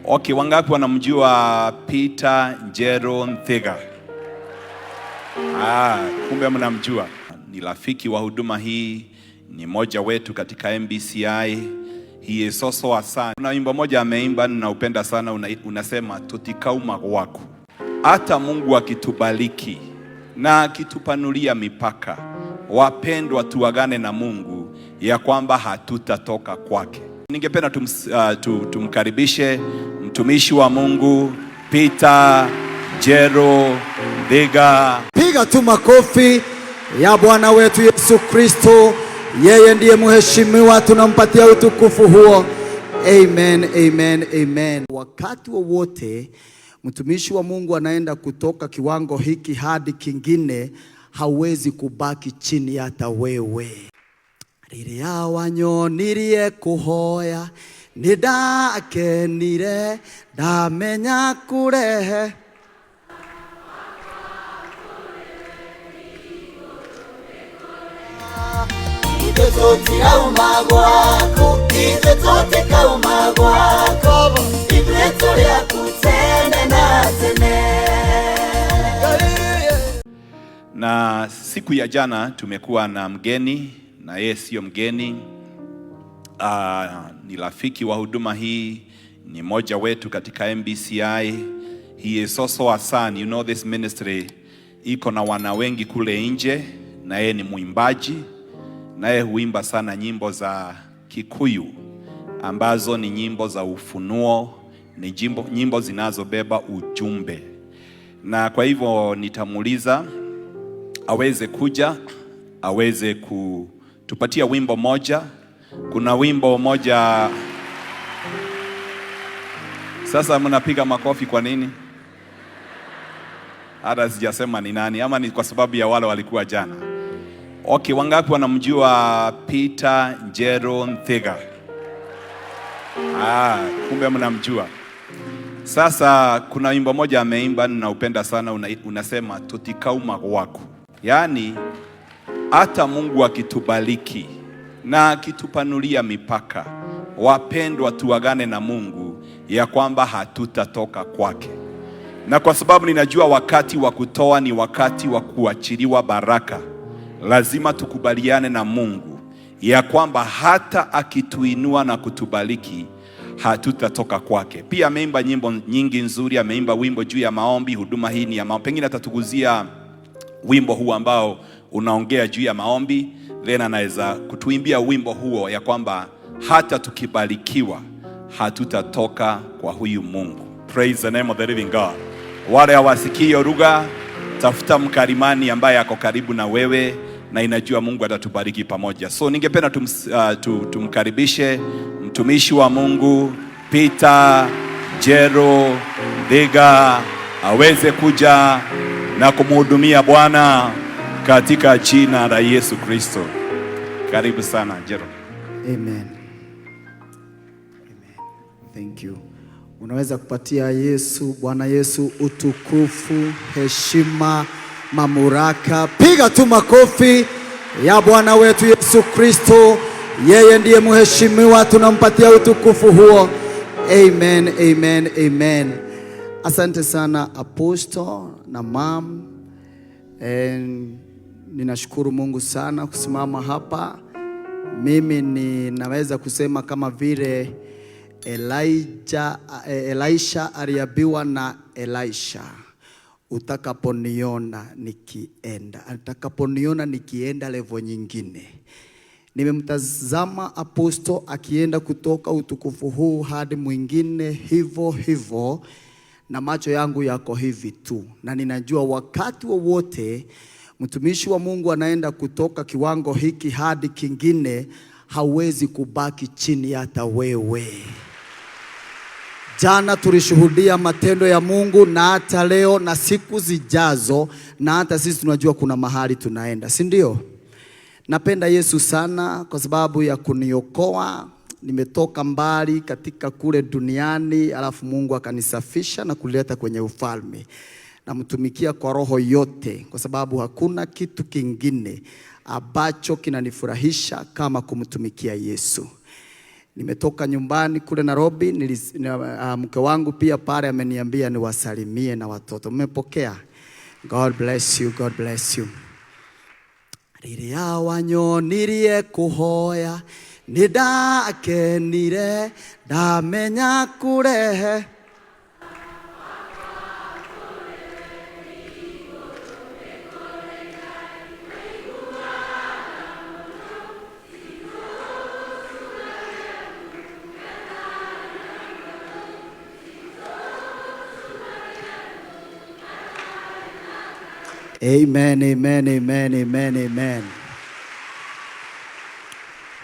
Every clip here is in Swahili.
Okay, wangapi wanamjua Peter Njero Nthiga? Ah, kumbe mnamjua. Ni rafiki wa huduma hii, ni mmoja wetu katika MBCI. He is also a son. Kuna wimbo moja ameimba ninaupenda sana, unasema tutikauma wako. Hata Mungu akitubariki na akitupanulia mipaka, wapendwa, tuagane na Mungu ya kwamba hatutatoka kwake. Ningependa tumkaribishe mtumishi wa Mungu Peter Njero Nthiga. Piga tu makofi ya Bwana wetu Yesu Kristo. Yeye ndiye mheshimiwa, tunampatia utukufu huo. Amen, amen, amen. Wakati wowote mtumishi wa Mungu anaenda kutoka kiwango hiki hadi kingine, hauwezi kubaki chini hata wewe. Rĩrĩa wanyonirie kũhoya nĩndakenire ndamenya kũrehe. Ithuĩ tũtirauma gwaku, ithuĩ tũtikauma gwaku, ithuĩ tũrĩ aku tene na tene. Na siku ya jana tumekuwa na mgeni, na yeye sio mgeni, ni rafiki wa huduma hii, ni mmoja wetu katika MBCI. He is also a son. You know this ministry iko na wana wengi kule nje, na yeye ni mwimbaji, na yeye huimba sana nyimbo za Kikuyu ambazo ni nyimbo za ufunuo, ni nyimbo zinazobeba ujumbe, na kwa hivyo nitamuuliza aweze kuja aweze kutupatia wimbo moja. Kuna wimbo moja. Sasa mnapiga makofi kwa nini? Hata sijasema ni nani, ama ni kwa sababu ya wale walikuwa jana. Okay, wangapi wanamjua Peter Njero Nthiga? Ah, kumbe mnamjua. Sasa kuna wimbo moja ameimba ninaupenda sana, unasema tutikauma wako. Yaani hata Mungu akitubariki na akitupanulia mipaka, wapendwa, tuagane na Mungu ya kwamba hatutatoka kwake. Na kwa sababu ninajua wakati wa kutoa ni wakati wa kuachiliwa baraka, lazima tukubaliane na Mungu ya kwamba hata akituinua na kutubariki hatutatoka kwake. Pia ameimba nyimbo nyingi nzuri, ameimba wimbo juu ya maombi. Huduma hii ni ya maombi, pengine atatuguzia wimbo huu ambao unaongea juu ya maombi, then anaweza kutuimbia wimbo huo ya kwamba hata tukibarikiwa hatutatoka kwa huyu Mungu. Praise the name of the living God. Wale hawasikii hiyo lugha, tafuta mkalimani ambaye ako karibu na wewe na inajua Mungu atatubariki pamoja. So ningependa tumkaribishe mtumishi wa Mungu Peter Njero Nthiga aweze kuja na kumhudumia Bwana katika jina la Yesu Kristo. Karibu sana Njero. Amen. Amen. Thank you. Unaweza kupatia Yesu, Bwana Yesu utukufu, heshima, mamlaka. Piga tu makofi ya Bwana wetu Yesu Kristo. Yeye ndiye mheshimiwa, tunampatia utukufu huo. Amen, amen, amen. Asante sana Apostle na mam. And ninashukuru Mungu sana kusimama hapa. Mimi ninaweza kusema kama vile Elisha aliambiwa na Elisha, utakaponiona nikienda, utakaponiona nikienda level nyingine. Nimemtazama apostle akienda kutoka utukufu huu hadi mwingine hivyo hivyo, na macho yangu yako hivi tu, na ninajua wakati wowote mtumishi wa Mungu anaenda kutoka kiwango hiki hadi kingine, hauwezi kubaki chini hata wewe. Jana tulishuhudia matendo ya Mungu, na hata leo na siku zijazo, na hata sisi tunajua kuna mahali tunaenda, si ndio? Napenda Yesu sana kwa sababu ya kuniokoa. Nimetoka mbali katika kule duniani, alafu Mungu akanisafisha na kuleta kwenye ufalme. Namtumikia kwa roho yote, kwa sababu hakuna kitu kingine ambacho kinanifurahisha kama kumtumikia Yesu. Nimetoka nyumbani kule Nairobi, mke wangu pia pale ameniambia niwasalimie na watoto. Mmepokea? God bless you, God bless you. Rĩrĩa wanyonirie kũhoya nĩ ndakenire ndamenya kũrehe. Amen, amen, amen, amen, amen.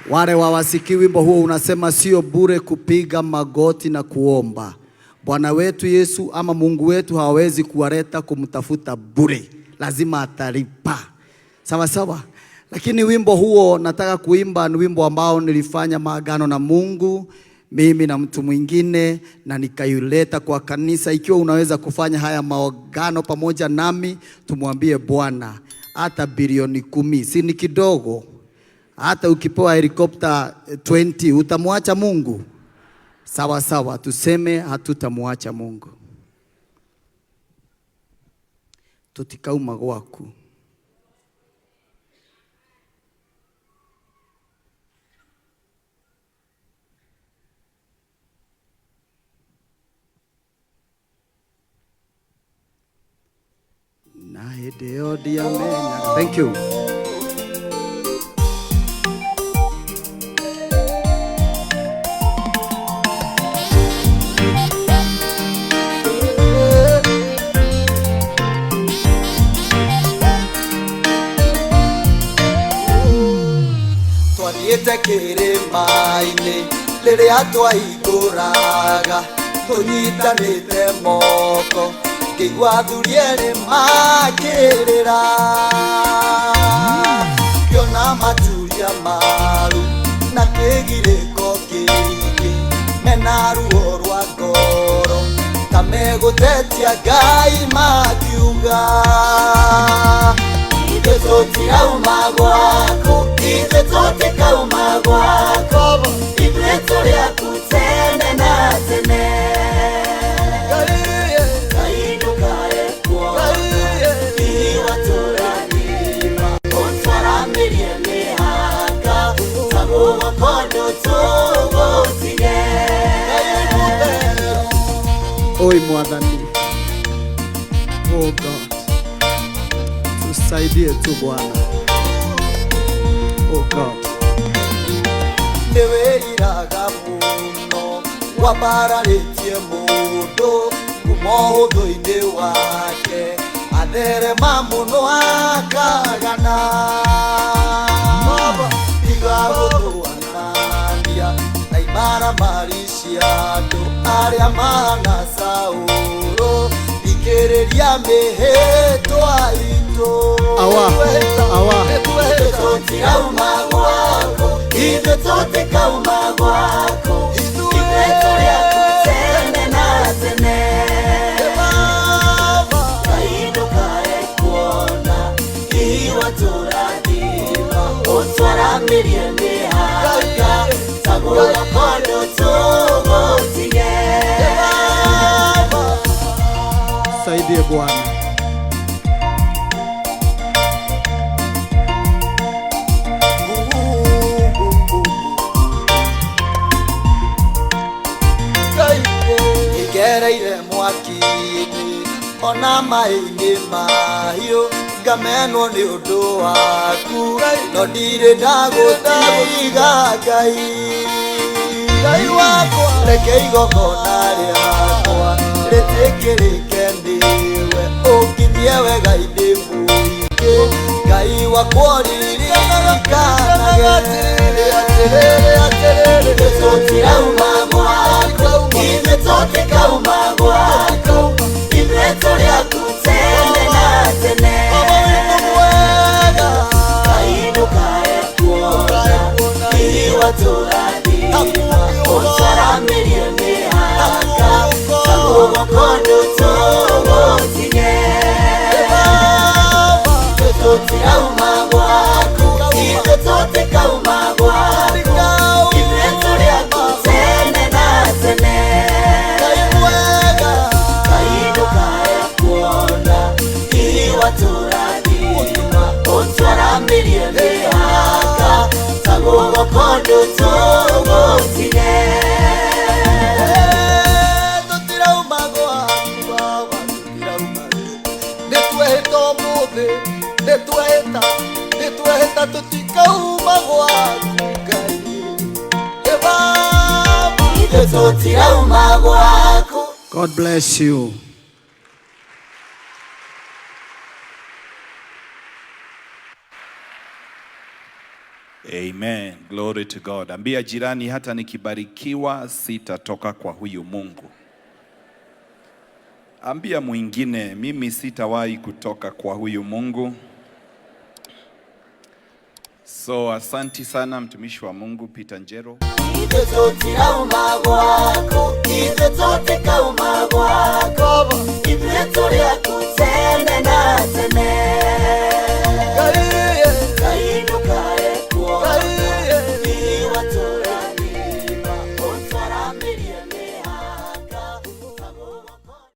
Wale wawasikii wimbo huo unasema sio bure kupiga magoti na kuomba. Bwana wetu Yesu ama Mungu wetu hawezi kuwaleta kumtafuta bure. Lazima atalipa. Sawa sawa. Lakini wimbo huo nataka kuimba ni wimbo ambao nilifanya maagano na Mungu, mimi na mtu mwingine, na nikaileta kwa kanisa. Ikiwa unaweza kufanya haya maagano pamoja nami, tumwambie Bwana hata bilioni 10 si ni kidogo? Hata ukipewa helikopta 20 utamwacha Mungu? Sawa sawa, tuseme hatutamwacha Mungu. Tutikauma gwaku. Na hĩndĩ ĩyo ndiamenyaga. Thank you. Twathiĩte kĩrĩma-inĩ rĩrĩa twaikũraga tũnyitanĩte moko ngĩigua athuri erĩ makĩrĩra ngĩona maturia maru na kĩgirĩko kĩingĩ mena ruo rwa ngoro ta megũtetia Ngai makiuga ithuĩ tũtirauma gwaku, ithuĩ tũtikauma gwaku, ithuĩ tũrĩ aku tene na tene. Ngai ndũkae kuona hihi watũrathima, ũtwaramĩrie mĩhaka ta guoko ndũtũgũtige. Oi Mwathani. Oh God, tusaidie tu Bwana. Oh God. Nĩwĩriraga mũno wambararĩtie mũndũ kuma ũthũ-inĩ wake atherema mũno akagana tiga gũtũanania na imaramari cia andũ arĩa mahana Saũlũ thikĩrĩria mĩhĩtwa itũ. Awa, awa. Tũtirauma gwaku, ithuĩ tũtikauma gwaku, ithuĩ tũrĩ aku tene na tene. Ngai ndũkae kuona hihi watũrathima, ũtwaramĩrie mĩhaka ta guoko ndũtũgũtige. Saidie Bwana. Ngereire mwaki-inĩ ona maĩ-inĩ mahiũ ngamenwo nĩ ũndũ waku no ndirĩ ndagũtiga Ngai. Ngai wakwa reke igongona rĩakwa rĩtĩkĩrĩke nĩwe ũnginyie wega-inĩ mũingĩ Ngai wakwa ũririkanage. Ithuĩ tũtirauma gwaku, ithuĩ tũtikauma gwaku, ithuĩ tũrĩ aku tene na tene. Ngai ndũkae kuona hihi watũrathima, ũtwaramĩrie mĩhaka ta guoko ndũtũgũtige. Ithuĩ tũtirauma gwaku, ithuĩ tũtikauma gwaku, ithuĩ tũrĩ aku Ndũtũgũtige. Tũtirauma gwaku Baba, tũtirauma. Nĩtwehĩta ũmũthĩ, nĩtwehĩta, nĩtwehĩta tũtikauma gwaku Ngai. Ĩ Baba. Ithuĩ tũtirauma gwaku. God bless you. Amen. Glory to God. Ambia jirani, hata nikibarikiwa sitatoka kwa huyu Mungu. Ambia mwingine, mimi sitawahi kutoka kwa huyu Mungu. So asanti sana mtumishi wa Mungu Peter Njero. Ithuĩ tũtirauma gwaku, ithuĩ tũtikauma gwaku, ithuĩ tũrĩ aku.